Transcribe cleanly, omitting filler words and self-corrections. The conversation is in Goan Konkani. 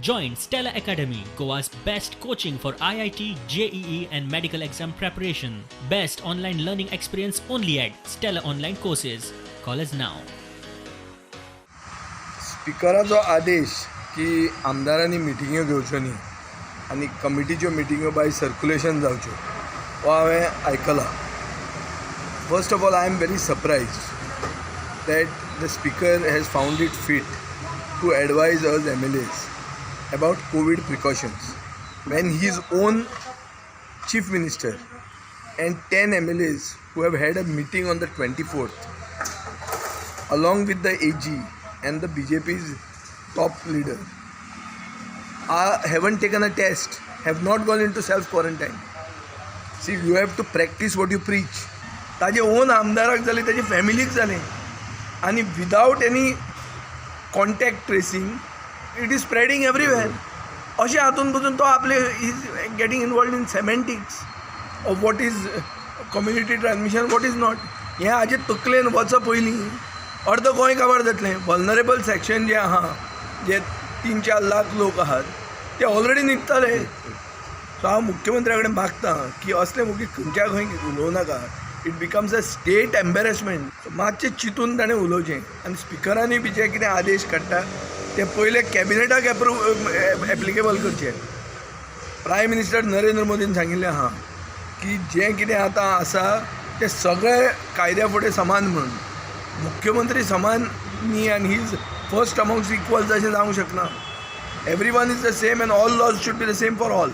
Join Stella Academy, Goa's best coaching for IIT, JEE, and medical exam preparation. Best online learning experience only at Stella Online Courses. Call us now. स्पिकराचो आदेश की आमदारांनी मिटिंग्यो घेवच्यो न्ही आनी कमिटीच्यो मिटिंग्यो बाय सर्क्युलेशन जावच्यो हो हांवें आयकला. First of all, I am very surprised that the speaker has found it fit to advise us MLAs about COVID precautions when his own chief minister and 10 MLAs who have had a meeting on the 24th along with the AG and the BJP's top leader haven't taken a test, have not gone into self quarantine. See, you have to practice what you preach. ताजे ओन आमदाराक जालें, ताजे फॅमिलीक जालें आनी without any contact tracing it is spreading everywhere. अशें हातून पसून तो आपले is getting involved in semantics of what is community transmission, what is not. हें हाजे तकलेन वचप पयलीं अर्द गोंय काबार जातलें. वल्नरेबल सेक्शन जें आहा, जे 3-4 लाख लोक आहात, ते ऑलरेडी न्हिदताले. सो हांव मुख्यमंत्र्या कडेन मागता की असले मुगी खंयच्या खंय उलोवं नाका. It becomes a state embarrassment. मातशें चिंतून ताणें उलोवचें आनी स्पिकरांनी बी जे कितें आदेश काडटा ते पयले कॅबिनेटाक एप्रूव एप्लिकेबल करचे. प्रायम मिनिस्टर नरेंद्र मोदीन सांगिल्लें आहा की जें कितें आतां आसा तें सगळे कायद्या फुडें समान म्हणून. मुख्यमंत्री समान न्ही आनी he is first amongst equals अशें जावंक शकना. Everyone is the same and all laws should be the same for all.